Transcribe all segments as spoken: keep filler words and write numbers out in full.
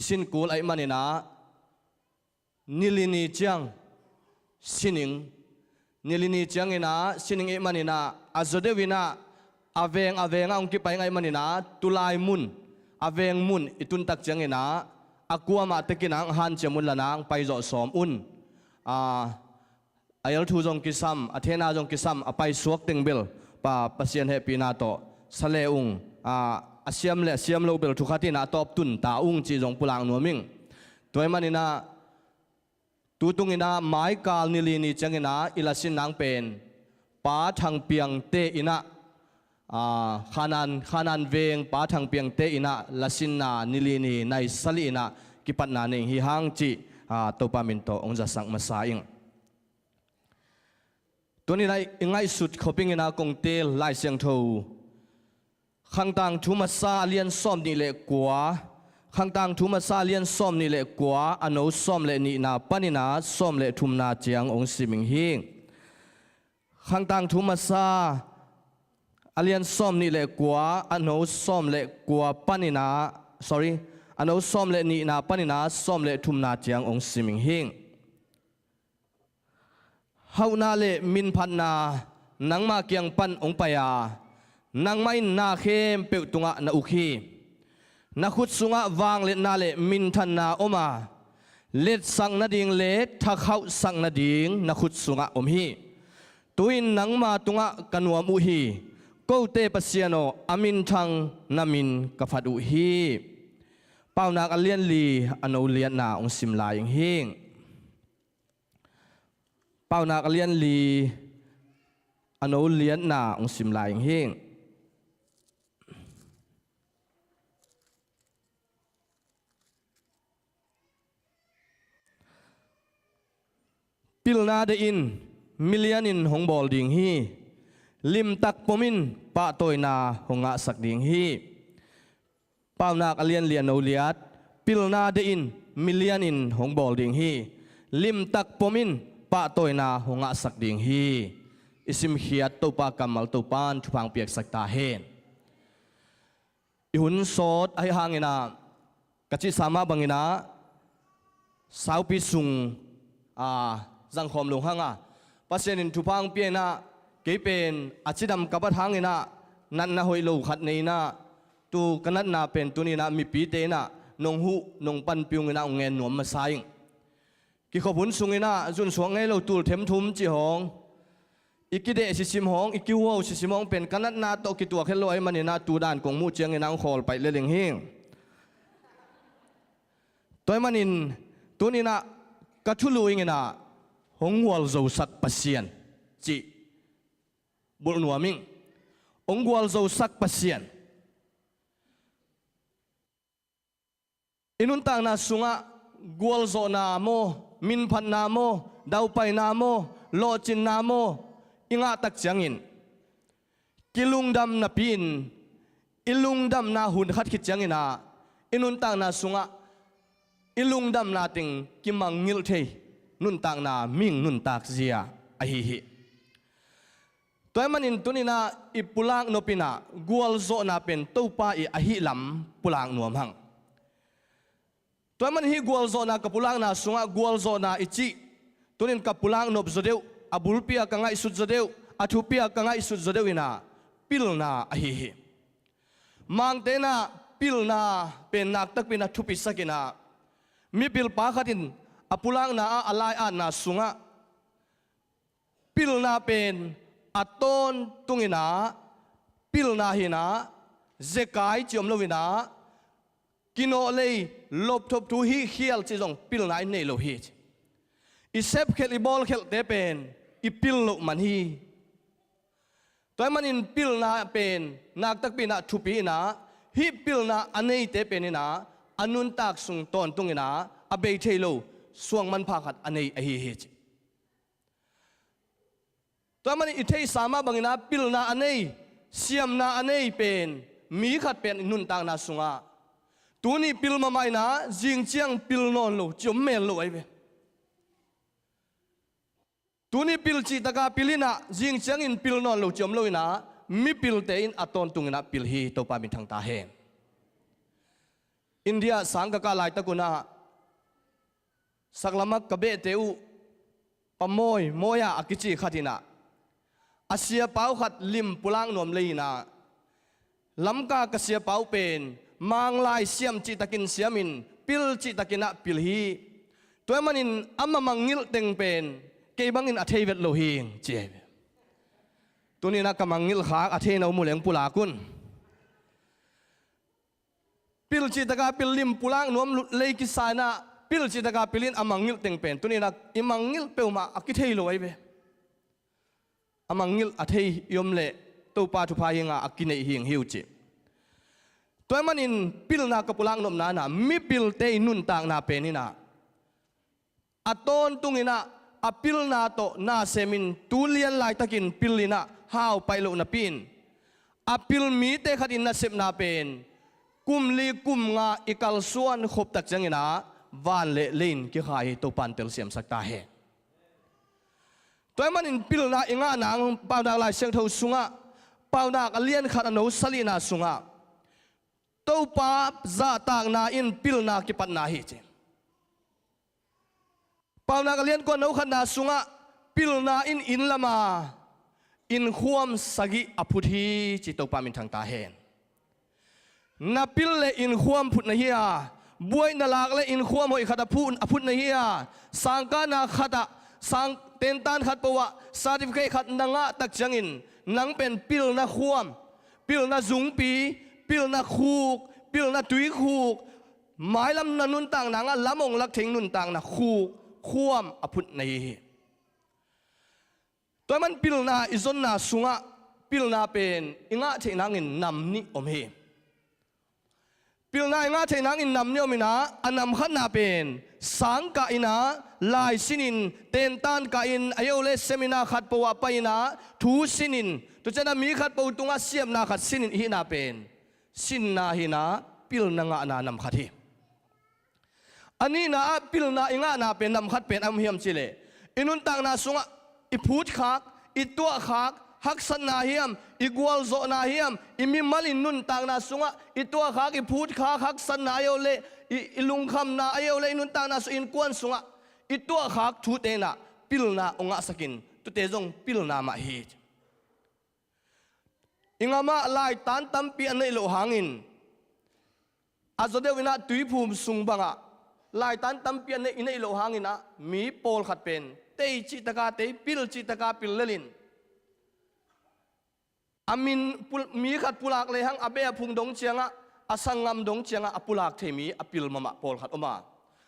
sin kul ahih maninah nili ni ciang sining, nili ni cianginah sining ahih maninah a zaw deuhinah a veng a vengah hong kipai ngah ahih maninah tulai mun, a veng mun i tuntak cianginah a kuamah tekinah hong hanciam un lanah hong paizawh sawm un. A, a el thu zong kisam, a thena zong kisam, a paisuak teng bel Pa, Pasian hehpihna tawh sa le ung, a, a siam le a siam lo bel thu khat inah a tawp tun ta ung cih zong pulak nuam ing. Tua ahih maninah tutunginah maikal nili ni cianginah i lasin nang pen Pa Thang Piangte inah, a, Khanan, Khanan veng Pa Thang Piangte inah lasinna nili ni nai sali inah kipatna nei hi hang cih, a, Topa min tawh hong zasak masa ing. Tuninah i ngaihsut khopinginah kong teel Lai Siangtho Khangtang Thu Masa a lian sawm nih le kua, Khangtang Thu Masa a lian sawm nih le kua, a no sawm le nihna paninah sawm le thumna ciang hong sim ing hi. Khangtang Thu Masa a lian sawm nih le kua, a no sawm le kua paninah, sorry, a no sawm le nihna paninah sawm le thumna ciang hong sim ing hi. Hauhna le minphatna nangma kiang pan hong pai a, nangmah in na khempeuh tungah na uk hi. Na khut sungah vangliatna le minthanna om a, letsak nading le thakhauhsak nading na khut sungah om hi. Tu-in nangma tungah ka nuam uh hi. Kote Pasian aw, a minthang na min ka phat uh hi. Paunak a lianli a no liatna hong sim lai ing hi. Paunak a lianli a no liatna hong sim lai ing hi. Pilna deih in milian in hong bawl ding hi. Limtak pom in pahtawina hong ngahsak ding hi. Paunak a lianli a no liat, pilna deih in milian in hong bawl ding hi. Limtak pom in pahtawina hong ngahsak ding hi. I simkhiat Topa kammal Topan thupha hong piaksak ta hen. I hun sawt ahih hanginah ka cihsa mah banginah saupi sung, a, zangkhawm lo hang a, Pasian in thupha hong pia inah kei pen a cidam ka bat hanginah natna hoih lo khat nei inah tu ka natna pen tuninah mipite inah nong huh nong panpih unginah hong ngen nuam masa ing. Kikhop hun sunginah zunsuak ngei lo tul themthum cih hawng, i kideh sisim hawng, i kihuau sisim hawng pen ka natna tawh kituak het lo ahih maninah tu dan kong muh cianginah hong khawl paih lel ing hi. Tua ahih manin tuninah ka thulu inginah hong gualzosak Pasian cih bulh nuam ing. Hong gualzosak Pasian. I nuntakna sungah gualzawhna maw, minphatna maw, daupaina maw, lawhcinna maw i ngahtak ciangin kilungdam napi-in, i lungdamna hun khat khit cianginah i nuntakna sungah i lungdamna teng kimangngilh thei nuntakna mihing nuntak zia ahi hi. Tua ahih manin tuninah i pulak nop inah gualzawhna pen Topa i ahih lam pulak nuam hang. Tua ahih manin hih gualzawhna ka pulakna sungah gualzawhna i cih, tunin ka pulak nop zaw deuh, a bulpi a ka ngaihsut zaw deuh, a thupi a ka ngaihsut zaw deuh inah pilna ahi hi. Mangte inah pilna pen naktakpi inah thupisak inah mipilpa khat in a pulakna ah a lai-atna sungah pilna pen a tawntung inah pilna hi inah zekai ci om lo inah kinawhlei lopthop thu hihkhial cih zong pilna i nei lo hi. I sepkhelh i bawlkhelhte pen i pil loh man hi. Tua ahih manin pilna pen naktakpi inah thupi inah hih pilna a neite pen inah a nuntak sung tawntung inah a bei thei lo suang manpha khat a nei ahi hi ci. Tua ahih manin i theihsa mah banginah pilna a nei, siamna a nei pen mi khat pen i nuntakna sungah tuni pil mahmah inah zing ciang pil nawn lo ci om mel lo ahi ve. Tuni pil cihtaka pil inah zing ciangin pil nawn lo ci om lo inah mipilte in a tawntung inah pil hi. Topa min thang ta hen. India sang ka kah laitak un ah, saklama ka behte uh, Pa Mawi, Mawi a a kici khat in ah, a siapau khat lim pulak nuam lei in ah, Lamka ka siapau pen Manglai siam cihtakin siamin, pil cihtakin ah pil hi. Tua ahih manin ama mangngilh teng pen kei bangin a thei vet lo hi, ci hi. Tuni-in ah ka mangngilh khak a thei na om uh leh pulak un. Pil cihtak a pil, lim pulak nuam lei kisa in ah, pil cihtak a pil in a mangngilh teng pen, tuni-in ah i mangngilh peuhmah a kithei lo ahi ve. A mangngilh a thei i om leh Topa thupha hi ing a, a kineih hi ing hi uh ci. Tua ahih manin pilna ka pulak nopna in ah, mipilte i nuntakna pen in ah, a tawntung in ah, a pilna tawh na semin tu lian laitakin pil in ah hau pai loh napi-in, a pil mite khat i nasepna pen kum li kum nga i kalsuan khop tak ciangin ah, van le lei in kikhai hi. Topa'n telsiamsak ta hen. Tua ahih manin pilna i ngah nang, Paunak Lai Siangtho sungah, Paunak a lian khat a neu sagihna sungah, Topa zahtakna in pilna kipatna hi, ci. Paunak a lian kua a neu khatna sungah, pilna in inn lam a innkhuam sagih a phut hi, ci. Topa minthang ta hen. Na pil leh innkhuam phut na hi a, buai na lak leh innkhuam hoih khat a phut, a phut na hi a, sangkahna khat ah, sang tentan khat pawl ah certificate khat na ngah tak ciangin, nang pen pilna khuam, pilna zungpi, pilna khuk, pilna tuikhuk, mailam na nuntakna ngah lam hong lak thei nuntakna khuk, khuam a phut na hi hi. Tua ahih man pilna i zonna sungah, pilna pen i ngah theih nangin nam nih om hi. Pilna i ngah theih nangin nam nih om in ah, a nam khatna pen sangkah in ah, lai sinin, tentan kah in, a hi lo leh seminar khat pawl ah pai in ah thu sinin, tua ciang ah mi khat pawl tungah siamna khat sinin i hihna pen sinna hi in ah, pilna ngahna nam khat hi. A nihna ah pilna i ngahna pen nam khat pen a om hiam cih leh, i nuntakna sungah i phutkhak, i tuahkhak, haksatna hiam, i gualzawhna hiam, i mimal in nuntakna sungah i tuahkhak, i phutkhak, haksatna a hi lo leh, i, i lungkhamna a hi lo leh, i nuntakna sung, innkuan sungah i tuahkhak thute in ah pilna hong ngahsak in, tuate zong pilna mah hi. I gam ah laitan tampi a neih loh hangin, a zaw deuh in ah tuiphum sung bangah laitan tampi a neih, i neih loh hangin ah, mi pawlkhat pen tei cihtak a tei, pil cihtak a pil lel in, a min pul-, mi khat pulak lehang a beh a phung dong ciangah, a sanggam dong ciangah a pulak thei mi a pil mahmah pawlkhat om a,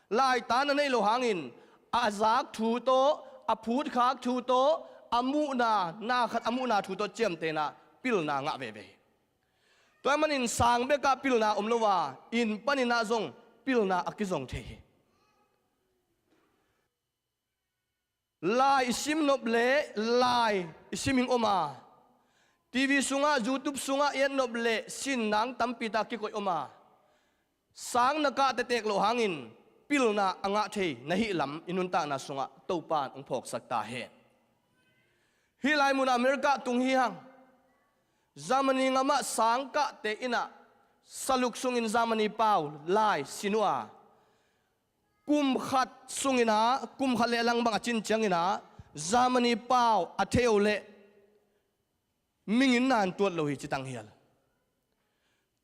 laitan a neih loh hangin a zak thu tawh, a phutkhak thu tawh, a muhna, na khat a muhna thu tawh ciamteh in ah pilna ngah veve hi. Tua ahih manin sang bekah pilna om lo a, inn panin ah zong pilna a kizong thei hi. Lai i sim nop leh lai i sim in om a, TV sungah, YouTube sungah i et nop leh sin nang tampi tak kikoih om a, sang na kah tektek loh hangin pilna a ngah thei na hih lam i nuntakna sungah Topa'n hong phawksak ta hen. Hih lai munah America tung hi hang. Germany gam ah sangkahte in ah saluk sungin Germany pau lai sin uh a, kum khat sungin ah, kum khat leh a lang bang a cin ciangin ah, Germany pau a thei lo leh mingin na tuat lo hi, ci tanghial.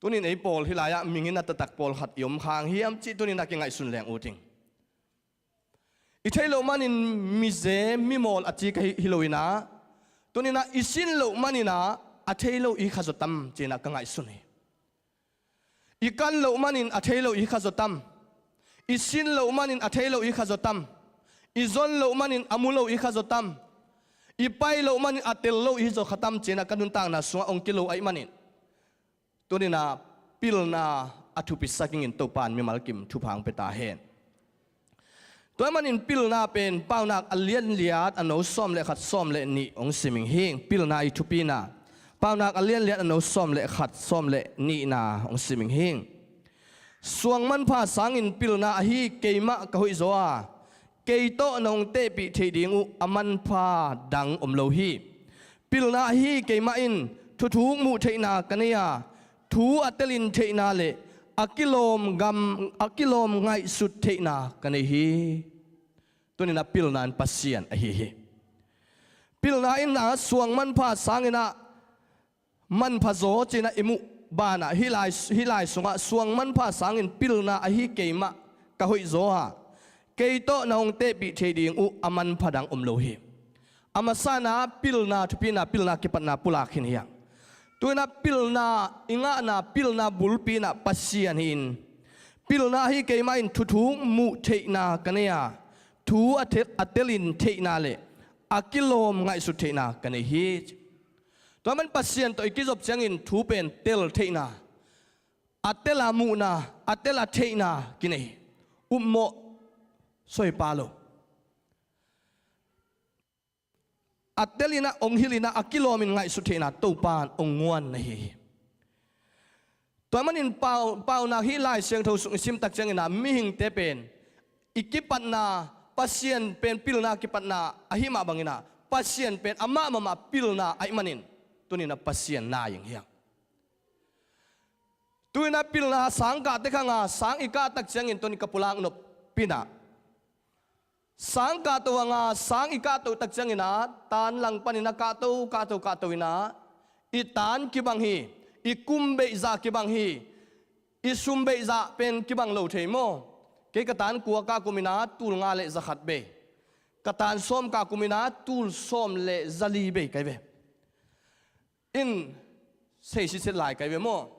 Tunin ei pawl hih lai-ah mingin a taktak pawlkhat i om khang hiam cih tunin a kingaihsun leng ut ing. I theih loh manin mize, mimawl a ci ka hi, hi lo in ah, tunin ah i sin loh manin ah a thei lo i hi kha zaw tam, ci-in ah ka ngaihsun hi. I kan loh manin a thei lo i hi kha zaw tam. I sin loh manin a thei lo i hi kha zaw tam. I zon loh manin a mu lo i hi kha zaw tam. I pai loh manin a tel lo i hi zaw kha tam, ci-in ah ka nuntakna sungah hong kilo ahih manin, tunin ah pilna a thupisak ingin Topa'n mimal kim thupha hong pia ta hen. Tua ahih manin pilna pen Paunak a lian liat a neu sawm leh khat, sawm leh nih hong sim ing hi. Pilna i thupina, Paunak a lian liat a neu sawm leh khat, sawm leh nihna hong sim ing hi. Suang manpha sangin pilna ahi keimah ka hoih zaw a, kei tawh nong tehpih theih ding uh a manpha dang om lo hi. Pilna ahi keimah in thuthuk muh theihna ka nei a, thu a telin theihna leh a kilawm gam, a kilawm ngaihsut theihna ka nei hi. Tuni-in ah pilna in Pasian ahi hi. Pilna in ah suang manpha sangin ah manpha zaw ci-in ah i muh banah hih lai, hih lai sungah suang manpha sangin pilna ahi keimah ka hoih zaw a, kei tawh na hong tehpih thei ding uh a manpha dang om lo hi. A masa-in ah pilna thupi-in ah pilna kipatna pulak khin hi hang. Tu-in ah pilna i ngahna, pilna bulpi-in ah Pasian hi-in, pilna ahi keimah in thuthuk muh theihna ka nei a, thu a tel, a telin theihna le a kilawm ngaihsut theihna ka nei hi. Tua ahih manin Pasian tawh i kizop ciangin thu pen tel theihna, a tel a muhna, a tel a theihna kinei hi. Upmawh, soi pah lo. A telin ah hong hilhin ah a kilawmin ngaihsut theihna Topa'n hong guan na hi hi. Tua ahih manin pau, paunak hih Lai Siangtho sung i sim tak ciangin ah mihingte pen i kipatna, Pasian pen pilna kipatna ahih mah bangin ah Pasian pen amah mahmah pilna ahih manin tuni-in ah Pasian nai ing hi hang. Tu-in ah pilna sang kah tek hang a, sang i kah tak ciangin tuni ka pulak nop pen ah, sang kahto hang a, sang i kahto tak ciangin ah tan lang panin ah kahto, kahto, kahto in ah i tan kibang hi, i kum beih zah kibang hi, i sum beih zah pen kibang lo thei maw? Kei ka tan kua kah kumin ah tul nga le za khat bei, ka tan sawm kah kumin ah tul sawm le za li bei ka hi ve. In, sei siset lai ka hi ve maw?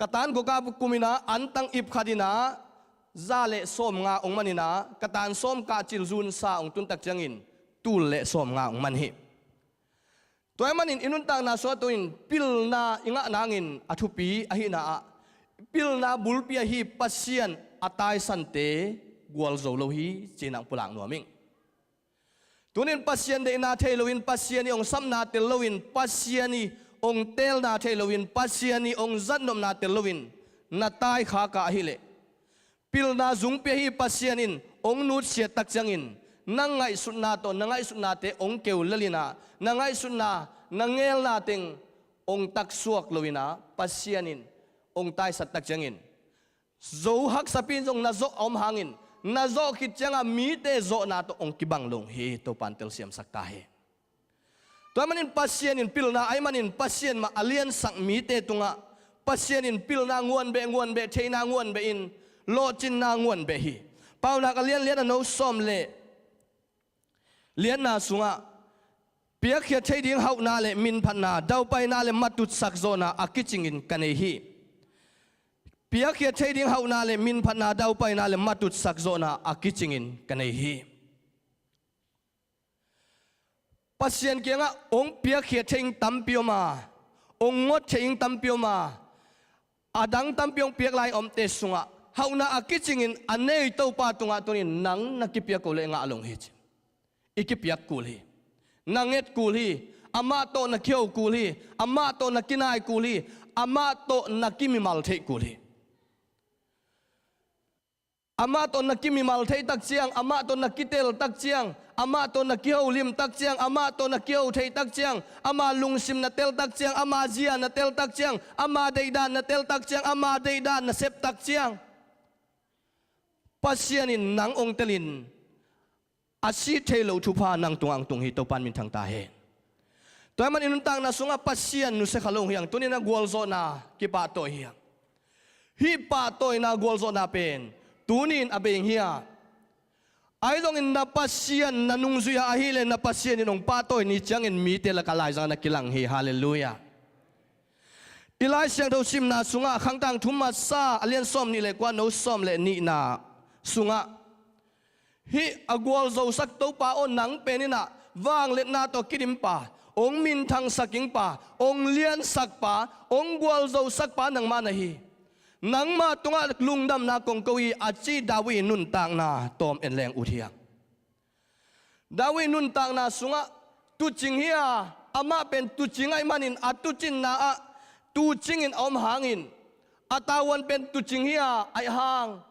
Ka tan kua kah kumin ah antang ip khat in ah za le sawm nga hong man in ah, ka tan sawm kah cil zun sa hong tun tak ciangin tul le sawm nga hong man hi. Tua ahih manin i nuntakna sungah tu-in pilna i ngah nangin a thupi ahihna ah, pilna bulpi ahi Pasian a taisante gualzo lo hi ci-in ah pulak nuam ing. Tuni-in Pasian deihna thei loin, Pasian ii hong sapna tel loin, Pasian ii hong teelna thei loin, Pasian ii hong zatnopna tel loin na taikhak a ahih leh, pilna zungpi ahi Pasian in hong nutsiat tak ciangin, na ngaihsutna tawh na ngaihsutnate hong keu lel in ah, na ngaihsutna, na ngeelna teng hong taksuak lo in ah, Pasian in hong taisat tak ciangin, zo haksapi in zong na zawh a om hangin, na zawh khit ciangah mite zawhna tawh hong kibang lo hi. Topa'n telsiamsak ta hen. Tua ahih manin Pasian in pilna ahih manin Pasian mah a liansak mite tungah Pasian in pilna guanbeh, guanbeh, theihna guanbeh in, lawhcinna guanbeh hi. Paunak a lian liat, a no sawm le liatna sungah, piakkhiat thei ding hauhna le minphatna, daupaina le matutsak zawhna a kicingin ka nei hi. Piakkhiat thei ding hauhna le minphatna, daupaina le matutsak zawhna a kicingin ka nei hi. Pasian kiangah hong piakkhiat thei ing tampi om a, hong ngot thei ing tampi om a, a dang tampi hong piak lai omte sungah hauhna a kicingin a nei Topa tungah tuni-in nang na kipiak uh leh ngah lo hi ci. I kipiak kul hi. Na nget kul hi. Amah tawh na kiho kul hi. Amah tawh na kinai kul hi. Amah tawh na kimimal theih kul hi. Amah tawh na kimimal theih tak ciang, amah tawh na kitel tak ciang, amah tawh na kiholim tak ciang, amah tawh na kiho thei tak ciang, ama lungsim na tel tak ciang, ama zia na tel tak ciang, ama deihdan na tel tak ciang, ama deihdan na sep tak ciang, Pasian in nang hong telin a si thei loh thupha nang tungah hong tung hi. Topa'n minthang ta hen. Tua ahih manin i nuntakna sungah Pasian nusia kha lo hi hang. Tuni-in a gualzawhna kipahtawi hi hang. Hih pahtawina gualzawhna pen tuni-in a bei ing hi a, ahi zongin na Pasian na nungzui a ahih leh na Pasian in hong pahtawi ni ciangin mite lakah laizang na kilang hi. Halleluiah. I Lai Siangtho simna sungah Khangtang Thum Masa a lian sawm nih le kua, no sawm le nihna sungah, hih a gualzosak Topa aw, nang pen in ah vangliatna tawh kidim pa, hong minthangsak ing pa, hong liansak pa, hong gualzosak pa nangmah na hi. Nangmah tungah lungdamna kong ko hi, a ci David nuntakna tawm en leng ut hi hang. David nuntakna sungah tuucing hi a, amah pen tuucing ahih manin a tuucinna ah tuucingin a om hangin, a tavuan pen tuucing hi a, ahih hang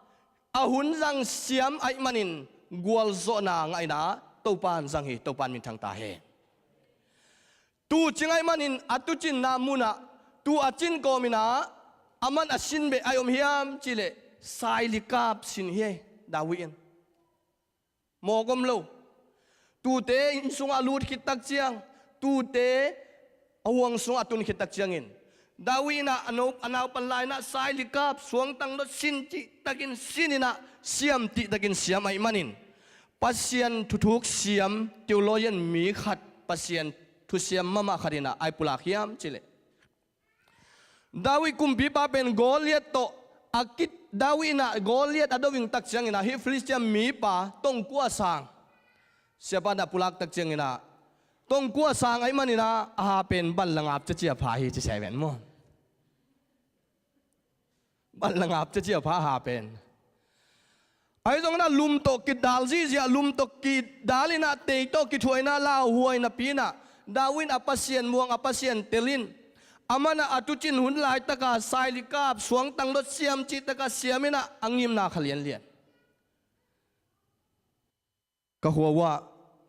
a hun zang siam ahih manin gualzawhna ngah in ah Topa'n zang hi. Topa'n minthang ta hen. Tuucing ahih manin a tuucinna munah tuu a cin kawmin ah Aman a sin beh a om hiam cih leh sailikap sin hi ei, David in. Mawk om lo. Tuute inn sungah a lut khit tak ciang, tuute a huang sungah a tun khit tak ciangin, David in ah a no, a naupan lai in ah sailikap, suangtang dot sin cihtakin sin in ah, siam cihtakin siam ahih manin, Pasian thuthuk siam, theologian mi khat, Pasian thusiam mahmah khat in ah ai pulak hiam cih leh, David kumpipa pen Goliat tawh a kit, David in ah Goliat a do ving tak ciangin ah, hih Filistia mipa tongkua sang, siapa in ah pulak tak ciangin ah, tongkua sang ahih manin ah a ha pen banlangap ciacia pha hi ci sia ven maw. Banlangap ciacia pha a ha pen. Ahi zongin ah lum tawh kidal zihziah, lum tawh kidal in ah, tei tawh kithuah in ah, lauhuai napi in ah, David in a Pasian muang, a Pasian tel in, aman ah a tuucin hun laitaka sailikap, suangtang dot siam cihtakah siam in ah, a ngimna kha lianlian. Ka khua uh ah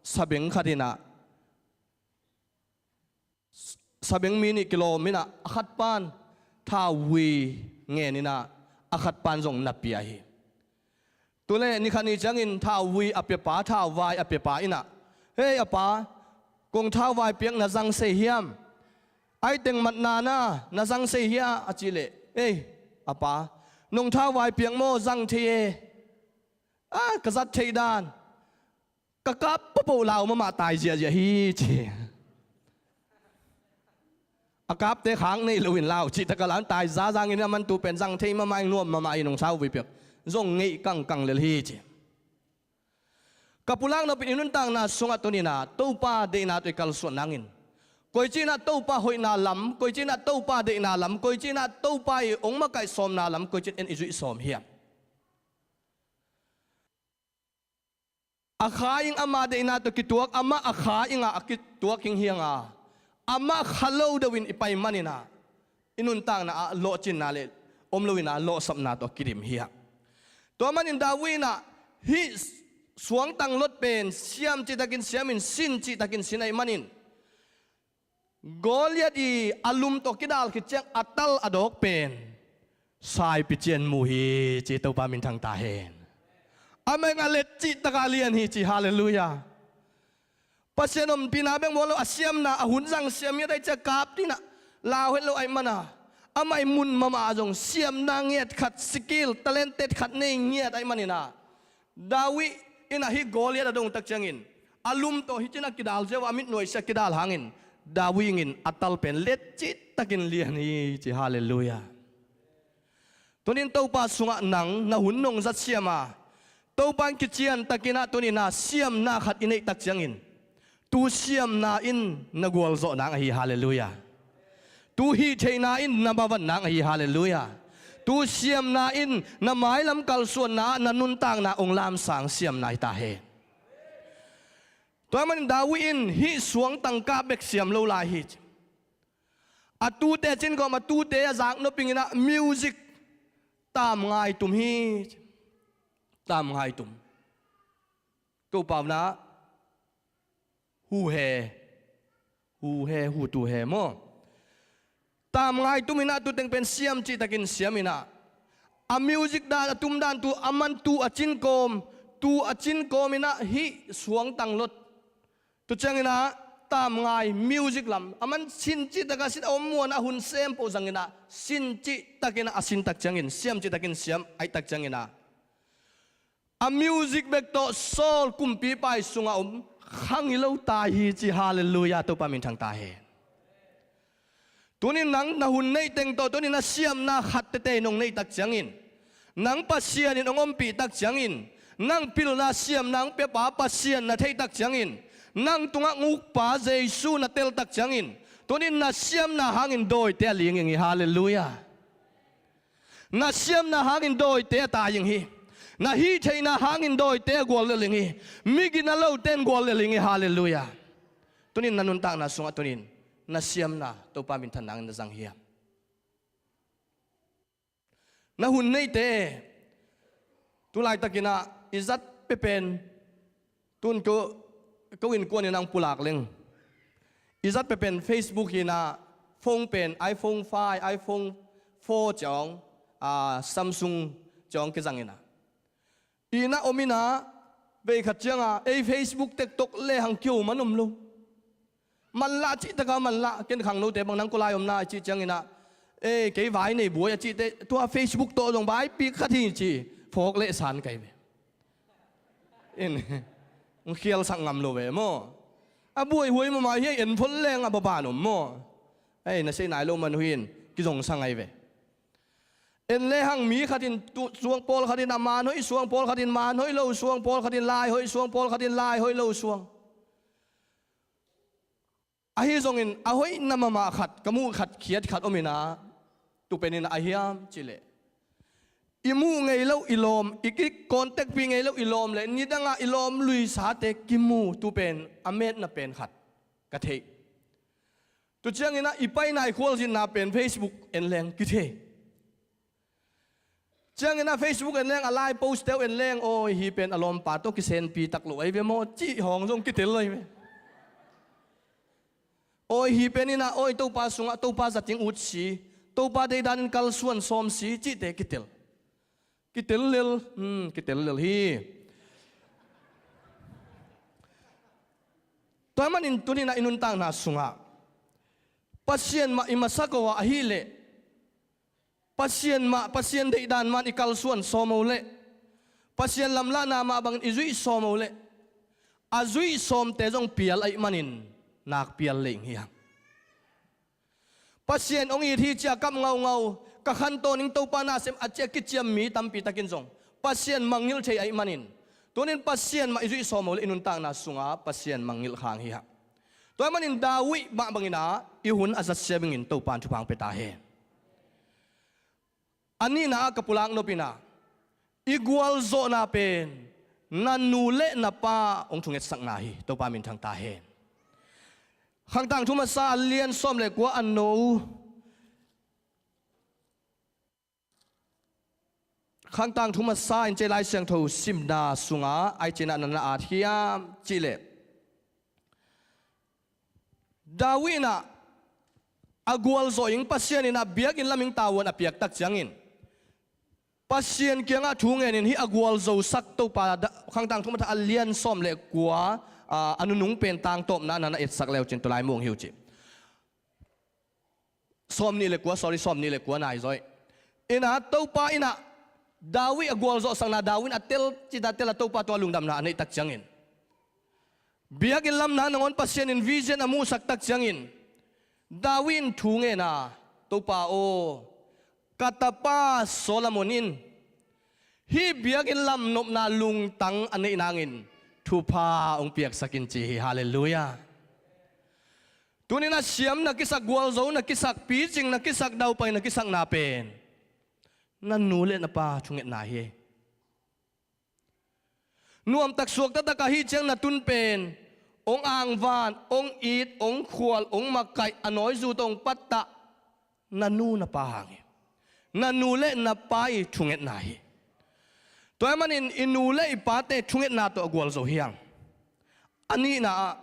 sabeng khat in ah, sabeng mi nih kilawm in ah, a khat pan thauvui ngen in ah, a khat pan zong na pia hi. Tu leh ni khat ni ciangin thauvui a piapa, thauvai a piapa in ah, "Hei a pa, kong thauvai piak na zang sei hiam? Ai teng matna na, na zang sei hia?" a cih leh, "Ei a pa, nong thauvai piak maw, zang thei e. A, ka zat theih dan, ka kap papoh lau mahmah tai ziahziah hi," ci. A kapte khak nei loin lau cihtakah lau in tai zazang in, aman tu pen zang thei mahmah ing, nuam mahmah ing, nong thauvui piak zong ngeih kangkang lel hi ci. Ka pulak nop in i nuntakna sungah tuni in ah Topa deihna tawh i kalsuan nangin, koici in ah Topa hoihna lam, koici in ah Topa deihna lam, koici in ah Topa i hong makaih sawmna lam, koici in i zuih sawm hiam? A kha ing, ama deihna tawh kituak, amah a kha ing a, a kituak ing hi ing a, amah kha lo deuh in i pai manin ah, i nuntakna ah lawhcinna le om lo in ah lawhsapna tawh kidim hi a. Tua manin David in ah hih suangtang lot pen siam cihtakin siam in, sin cihtakin sin ahih manin, Goliat i a lum tawh kidal khit ciang a tal a dawk pen saipi cian mu hi ci, Topa minthang ta hen. Amah ing a let cihtakah lian hi ci, halleluiah. Pasian ompihna bek muang lo, a siamna a hun zang siam ngiat ahih ciang kap ding in ah lau het lo ahih manin ah, amah i mun mahmah ah zong siamna ngiat khat, skill, talented khat nei ngiat ahih manin ah, David in ah hih Goliat a dong tak ciangin, a lum tawh hih ci in ah kidal ziau a, a mitnuaisiah kidal hangin, David in a tal pen let cihtakin lian hi ci, halleluiah. Tuni in Topa sungah nang na hun nong zat siam a, Topa in kiciantakin ah tuni in ah siamna khat i neih tak ciangin, tu siamna in na gualzawh nang ahi, halleluiah. Tu hih theihna in na mavan nang ahi, halleluiah. Tu siamna in na mailam kalsuanna ah na nuntakna hong lamsang siamna hi ta hen. Tua ahih manin David in hih suangtang kap bek siam lo lai hi. A tuute cin kawm, a tuute a zak nop ing in ah music tamngai tum hi. Tamngai tum. Topa na, hu he, hu he, hu tu he maw. Tamngai tum in ah tu teng pen siam cihtakin siam in ah, a music dan, a tum dan, tu aman tu a cin kawm, tu a cin kawm in ah hih suangtang lot. Tu ciangin ah tamngai music lam aman sin cihtakah sin, a om muan a hun sem poh zangin ah sin cihtakin ah a sin tak ciangin, siam cihtakin siam ahih tak ciangin ah, a music bek tawh Saul kumpipa i sungah om khang hi lo ta hi ci, halleluiah, Topa minthang ta hen. Tuni in nang na hun neih teng tawh, tuni in na siamna khat tete nong neih tak ciangin, nang Pasian in hong ompih tak ciangin, nang pilna siamna hong piapa Pasian na theih tak ciangin, nang tungah hong ukpa Jesu na tel tak ciangin, tuni in na siamna hangin dawite a ling ing hi, halleluiah. Na siamna hangin dawite a tai ing hi. Na hih theihna hangin dawite a guallel ing hi. Migina lote in guallel ing hi, halleluiah. Tuni in na nuntakna sungah tuni in na siamna Topa minthan nangin na zang hiam? Na hun neite, tu laitakin ah i zat pepen, tun ko, ko innkuan in ah hong pulak leng, i zat pepen Facebook hi in ah, phone pen iPhone five, iPhone four ciang, a, Samsung ciang kizang inah. Inn ah om inah, vei khat ciangah ei Facebook, TikTok lehang kihou man om lo. Manlah cih taka manlah, ken khangnote bang nang kua lai om na a cih ciang inah, ei, kei vai nei buai a cihte, tua Facebook tawh zong vaipik khat hi ci, phawk leh san kai ve. In, hong khialsak ngam lo ve maw. A buaihuai mahmah hi, en phot leng a baban om maw. Ei, na sei nai lo man uh hi in, kizongsa ngai ve. En lehang mi khat in tu, suang, pawlkhat in a man hoih suang, pawlkhat in man hoih lo suang, pawlkhat in lai hoih suang, pawlkhat in lai hoih lo suang. Ahi zongin a hoihna mahmah khat, ka muh khat, khiat khat om inah, tu pen inah a hiam cih leh, i muh ngei loh, i lawm, i ki contact-pi ngei loh, i lawm leh nidangah i lawm luisate kimu, tu pen a metna pen khat ka theih. Tu ciang inah i pai nai khualzinna pen Facebook en leng kithei. Ciang inah Facebook en leng, a lai post-te uh en leng, awi, hih pen a lawmpa tawh kisenpi tak lo ahi ve maw, cih hawng zong kitel ahi ve. Awi, hih pen inah, awi, Topa sungah, Topa zating ut si, Topa deihdan in kalsuan sawm si, cihte kitel. Kitel lel, hmm, kitel lel hi. Tua ahih manin tuni inah i nuntakna sungah Pasian mah i masa ko a ahih leh, Pasian mah, Pasian deihdan mah in i kalsuan sawm uh leh, Pasian lamlahna mah bangin i zuih sawm uh leh, a zuih sawmte zong pial ahih manin nakpi a lei hi hang. Pasian hong it hi ci-a kap ngaungau, ka khantawn ing Topa nasem a ci-a kiciam mi tampi takin zong Pasian mangngilh thei ahih manin, tuni in Pasian mah i zuih sawm uh leh i nuntakna sungah Pasian mangngilh khang hi hang. Tua ahih manin David mah bang inah i hun a zat siam ingin Topa in thupha hong pia ta hen. A nihna ah ka pulak nop inah, i gualzawhna pen na nu leh na pa hong thungetsakna hi. Topa minthang ta hen. Khangtang thu masa a lian sawm leh kua, a no. Khangtang thu masa in cei Lai Siangtho simna sungah ai cinah na na at hiam cih leh, David inah a gualzawh ing, Pasian inah biakinn lam ing tavuan a piak tak ciangin, Pasian kiangah thu ngenin hih a gualzosak Topa, Khangtang thu masa a lian sawm leh kua, a, a nunung pen tangtawpna na na etsak le uh cin, tua lai muang hi uh ci. Sawm nih leh kua, sorry, sawm nih leh kua nai zaw hi. Inah Topa inah David a gualzawhsakna, David in a tel cita tel a Topa tungah lungdamna a neih tak ciangin, biakinn lamna nangawn Pasian in vision a muhsak tak ciangin, David in thu ngen a, Topa aw, ka tapa Solomon in hih biakinn lam nopna lungtang a neih nangin thupha hong piaksak in ci hi. Halleluiah. Tuni inah siam na kisak, gualzo na kisak, picing na kisak, daupai na kisakna pen na nu leh na pa thungetna hi. Nuamtak suakta tak ahih ciang na tun pen hong angvan, hong it, hong khual, hong makaih, a nawizu tawh hong pattah na nu na pa hang hi. Na nu leh na pa i thungetna hi. Tua ahih manin i nu leh i pate thungetna tawh a gualzo hi hang. A nihna ah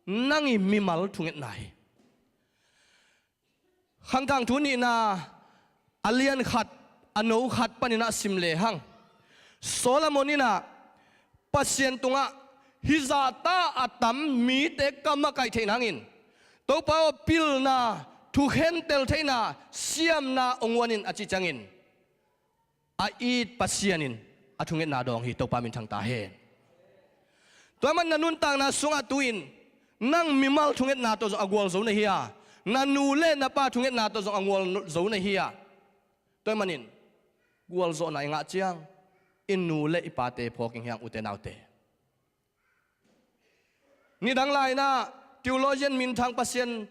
nang i mimal thungetna hi. Khangtang thu nihna a lian khat, a no khat pan inah sim lehang, Solomon inah Pasian tungah hih zahta a tam mite ka makaih theih nangin, Topa aw, pilna, thukhentel theihna, siamna hong guan in a cih ciangin, a it Pasian in a thungetna dawng hi. Topa minthang ta hen. Tua ahih manin na nuntakna sungah tu-in nang mimal thungetna tawh zong a gualzo na hi a, na nu leh na pa thungetna tawh zong a gualzo na hi a, tua ahih manin gualzawhna i ngah ciang i nu leh i pate phawk ing hi hang, ute naute. Nidang lai-inah theologian minthang, Pasian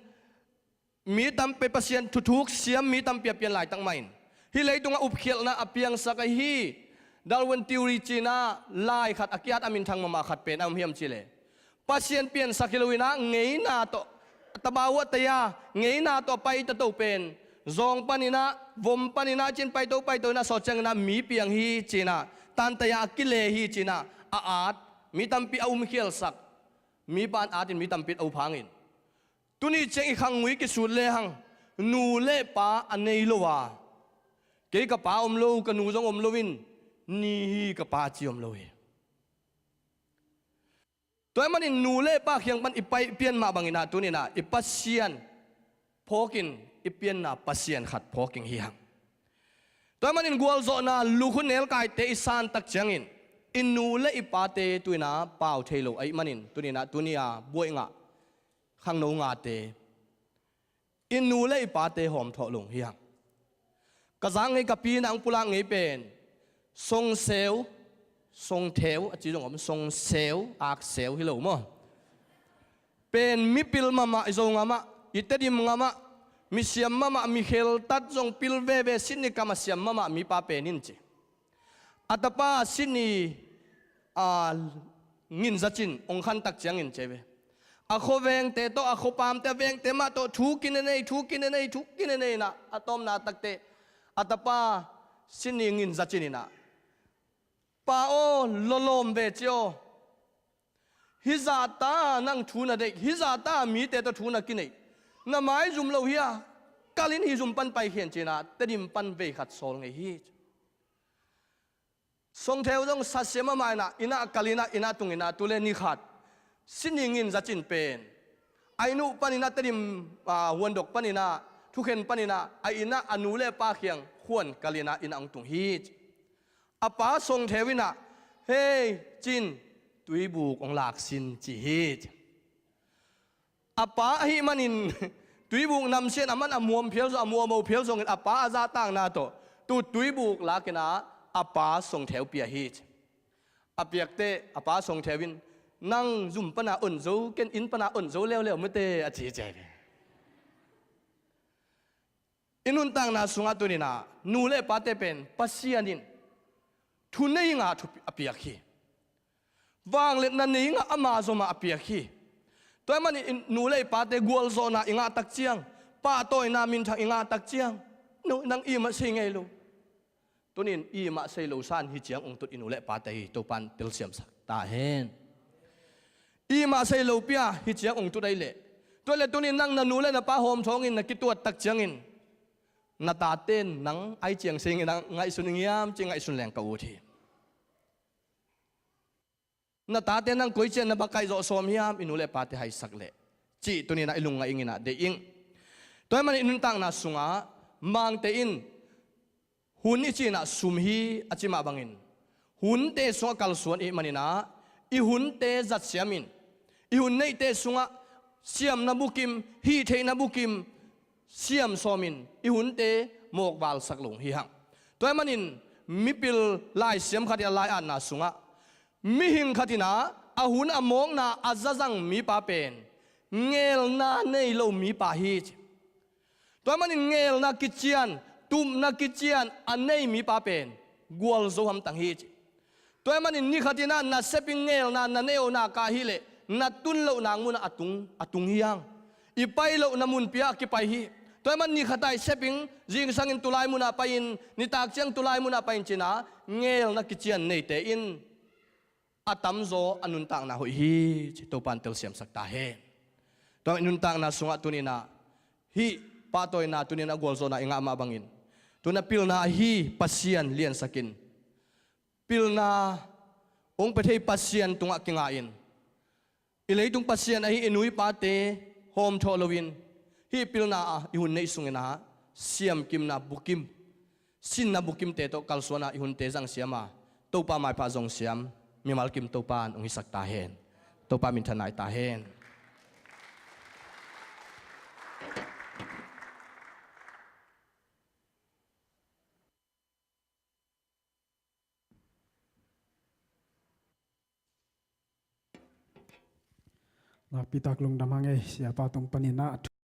mi tampi, Pasian thuthuk siam mi tampi a pian laitak mah in, hih leitungah upkhialhna a piangsak ahi Darwin theory ci-inah lai khat a kiat a minthang mahmah khat pen a om hiam cih leh, Pasian piansak hi lo-inah ngeina tawh, tabau ah taya ngeina tawh a paita to pen zawng paninah, vom paninah ci-in paito paito inah sawt cianginah mi piang hi ci-inah, tantai-ah a kile hi ci-inah a at, mi tampi a umkhialsak, mipa in atin mi tampi in a up hangin, tuni ciang i khanggui kisut lehang nu le pa a nei lo a, Kei ka pa om lo, ka nu zong om lo in, ni hi ka pa ci om lo hi. Tua ahih manin nu le pa kiang pan i pai, i pian mah bangin ah, tuni-in ah i Pasian phawk in, i pianna Pasian khat phawk ing hi hang. Tua ahih manin gualzawhna lukhu nelkaite i san tak ciangin i nu le i pate tu-in ah pau thei lo ahih manin, tuni-in ah, tuni-a buai ngah khangno ngate, i nu le i pate hawmthawh lo hi hang. Ka zak ngei, ka pi in ah hong pulak ngei pen songseu, songtheu a ci zong om, songseu, akseu hi lo maw. Pen mipil mahmah, i Zo ngamah, i Tedim ngamah, misiam mahmah, mikheltat zong pil veve, Sydney kam a siam mahmah mipa pen in ci. A tapa Sydney a nginzat in hong khan tak ciangin ci ve, a khuavengte tawh, a khuapamte, a vengte mah tawh thu kinei nei, thu kinei nei, thu kinei nei in ah, a tawpna takteh a tapa Sydney nginzat in in ah, "Pa aw, lawlawm ve ci aw. Hih zahta nang thu na deih, hih zahta mite tawh thu na kineih, na maizum lo hi a, kal in hih zum pan paikhia in," ci-in ah Tedim pan vei khat sawl ngei hi. Songtheu zong sa siam mahmah in ah, inn ah kal in ah, inn ah tung in ah, tu le ni khat Sydney nginzat in pen a inn uh panin ah, Tedim, ah, huandok panin ah, thukhen panin ah, a inn ah a nu le pa kiang khuan kal in ah inn ah hong tung hi. A pa Songtheu in ah, "Hei Cin, tuibuk hong lak sin," ci hi. A pa ahih manin tuibuk namsia in, aman a muam phial zong, a muamo phial zongin a pa a zahtakna tawh tu tuibuk lak in ah a pa Songtheu pia hi. A piak teh a pa Songtheu in, "Nang zum pana on zo, ken inn pana on zo leuleu mate," a ci ciai ve. I nuntakna sungah tuni-in ah nu le pate pen Pasian in thu nei ngah thu a piak hi. Vangliatna nei ngah ama zomah a piak hi. Tua ahih manin i nu le i pate gualzawhna i ngah tak ciang, pahtawina minthang i ngah tak ciang, "Nu, nang i mah sei ngei lo." Tuni-in i mah sei lo san hi ciang hong tut i nu le pate hi, Topan telsiamsak ta hen. I mah sei lo pia hi ciang hong tut ahih leh, tua leh tuni-in nang na nu le na pa hawmthawh in na kituat tak ciangin, "Na tate in nang ai ciang sei ngei, nang ngaihsun ing hiam?" ci ngaihsun leng ka ut hi. "Na tate in nang koi ciang na va kaihzawh sawm hiam?" i nu le pate haisak leh, cih tuni-in ah i lungngaih ing in ah deih ing. Tua ahih manin i nuntakna sungah Mangte in hun i cih in ah sum hi a ci mah bangin, hunte sungah kalsuan i hih manin ah, i hunte zatsiam in, i hun neihte sungah siamna bukim, hih theihna bukim siam sawm in, i hunte mawkvalsak lo hi hang. Tua ahih manin mipil laisiam khat in a lai-atna sungah, mihing khat in ah a hun a mawkna a zazang mipa pen ngelna nei lo mipa hi ci. Tua ahih manin ngelna kician, tupna kician a nei mipa pen gualzo hamtang hi ci. Tua ahih manin ni khat in ah na sep in ngelna na nei uh nak ah hi leh, na tun loh nak mun ah a tung, a tung hi hang. I pai lohna munpi ah a kipai hi. Tua ahih manin ni khat ah i sep in, zingsang in tulai mun ah pai in, nitak ciang tulai mun ah pai in ci-in ah ngelna kician neite in a tamzaw a nuntakna hoih hi ci, Topan telsiamsak ta hen. Tua i nuntakna sungah tuni-in ah hih pahtawina, tuni-in ah gualzawhna i ngah mah bangin, tu-in ah pilna ahi Pasian liansak in, pilna hong pia thei Pasian tungah kinga in, i leitung pasian ahi i nu i pate hawmthawh loin, hih pilna ah i hun neih sungin ah siamkimna bukim, sinna bukimte tawh kalsuan a i hunte zangsiam a, Topa maipha zongsiam mimal kim Topa in hong hisak ta hen. Topa minthanna hi ta hen. Nakpi tak lungdam hang ei, Siapa tung panin ah